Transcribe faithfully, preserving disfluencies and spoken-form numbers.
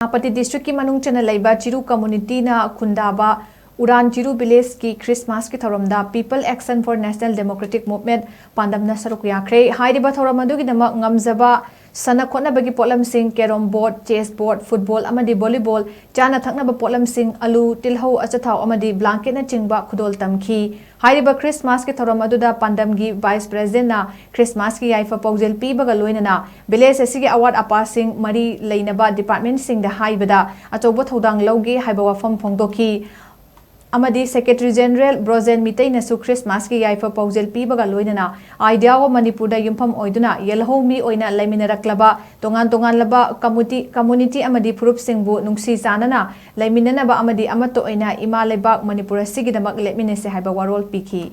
ꯁꯦꯅꯥꯄꯇꯤ ꯗꯤꯁꯇ꯭ꯔꯤꯛꯀꯤ ꯃꯅꯨꯡ ꯆꯟꯅ ꯂꯩꯕ ꯆꯤꯔꯨ ꯀꯝꯃꯨꯅꯤꯇꯤꯅ ꯈꯨꯟꯗꯥꯕ ꯎꯔꯥꯟ ꯆꯤꯔꯨ ꯚꯤꯂꯦꯖꯀꯤ ꯈ꯭ꯔꯤꯁꯃꯥꯁꯀꯤ ꯊꯧꯔꯝꯗ People Action for National Democratic Movement ꯄꯥꯟꯗꯝꯅ ꯁꯔꯨꯛ ꯌꯥꯈ꯭ꯔꯦ꯫ ꯍꯥꯏꯔꯤꯕ ꯊꯧꯔꯝ ꯑꯗꯨꯒꯤꯗꯃꯛ ꯉꯝꯖꯕ ꯁꯥꯟꯅ ꯈꯣꯠꯅꯕꯒꯤ ꯄꯣꯠꯂꯝꯁꯤꯡ, ꯀꯦꯔꯣꯝ ꯕꯣꯔꯗ, ꯆꯦꯁ ꯕꯣꯔꯗ, ꯐꯨꯠꯕꯣꯜ ꯑꯃꯗꯤ ꯚꯣꯂꯤꯕꯣꯜ, ꯆꯥꯅ ꯊꯛꯅꯕ ꯄꯣꯠꯂꯝꯁꯤꯡ, ꯑꯂꯨ, ꯇꯤꯜꯍꯧ, ꯑꯆꯥꯊꯥꯎ ꯑꯃꯗꯤ ꯕ꯭ꯂꯥꯡꯀꯦꯠꯅꯆꯤꯡꯕ ꯈꯨꯗꯣꯜ ꯇꯝꯈꯤ꯫ ꯍꯥꯏꯔꯤꯕ ꯈ꯭ꯔꯤꯁꯃꯥꯁꯀꯤ ꯊꯧꯔꯝ ꯑꯗꯨꯗ ꯄꯥꯟꯗꯝꯒꯤ ꯚꯥꯏꯁ ꯄ꯭ꯔꯦꯁꯤꯗꯦꯟꯠꯅ ꯈ꯭ꯔꯤꯁꯃꯥꯁꯀꯤ ꯌꯥꯏꯐ ꯄꯥꯎꯖꯦꯜ ꯄꯤꯕꯒ ꯂꯣꯏꯅꯅ ꯚꯤꯂꯦꯖ ꯑꯁꯤꯒꯤ ꯑꯋꯥꯠ ꯑꯄꯥꯁꯤꯡ ꯃꯔꯤ ꯂꯩꯅꯕ ꯗꯤꯄꯥꯔꯠꯃꯦꯟꯠꯁꯤꯡꯗ ꯍꯥꯏꯕꯗ ꯑꯆꯧꯕ ꯊꯧꯗꯥꯡ ꯂꯧꯒꯦ ꯍꯥꯏꯕ ꯋꯥꯐꯝ ꯐꯣꯡꯗꯣꯛꯈꯤ꯫ ꯑꯃꯗꯤ ꯁꯦꯀ꯭ꯔꯦꯇꯔꯤ ꯖꯦꯅꯔꯦꯜ ꯕ꯭ꯔꯣꯖꯦꯟ ꯃꯤꯇꯩꯅꯁꯨ ꯈ꯭ꯔꯤꯁꯃꯥꯁꯀꯤ ꯌꯥꯏꯐ ꯄꯥꯎꯖꯦꯜ ꯄꯤꯕꯒ ꯂꯣꯏꯅꯅ Idea of ꯃꯅꯤꯄꯨꯔꯗ ꯌꯨꯝꯐꯝ ꯑꯣꯏꯗꯨꯅ ꯌꯦꯜꯍꯧꯃꯤ ꯑꯣꯏꯅ ꯂꯩꯃꯤꯟꯅꯔꯛꯂꯕ ꯇꯣꯉꯥꯟ ꯇꯣꯉꯥꯟꯂꯕ ꯀꯝꯃꯨꯅꯤꯇꯤ, ꯀꯝꯃꯨꯅꯤꯇꯤ ꯑꯃꯗꯤ ꯐꯨꯔꯨꯞꯁꯤꯡꯕꯨ ꯅꯨꯡꯁꯤ ꯆꯥꯟꯅꯅ ꯂꯩꯃꯤꯟꯅꯅꯕ ꯑꯃꯗꯤ ꯑꯃꯠꯇ ꯑꯣꯏꯅ ꯏꯃꯥ ꯂꯩꯕꯥꯛ ꯃꯅꯤꯄꯨꯔ ꯑꯁꯤꯒꯤꯗꯃꯛ ꯂꯦꯞꯃꯤꯟꯅꯁꯤ ꯍꯥꯏꯕ ꯋꯥꯔꯣꯜ ꯄꯤꯈꯤ꯫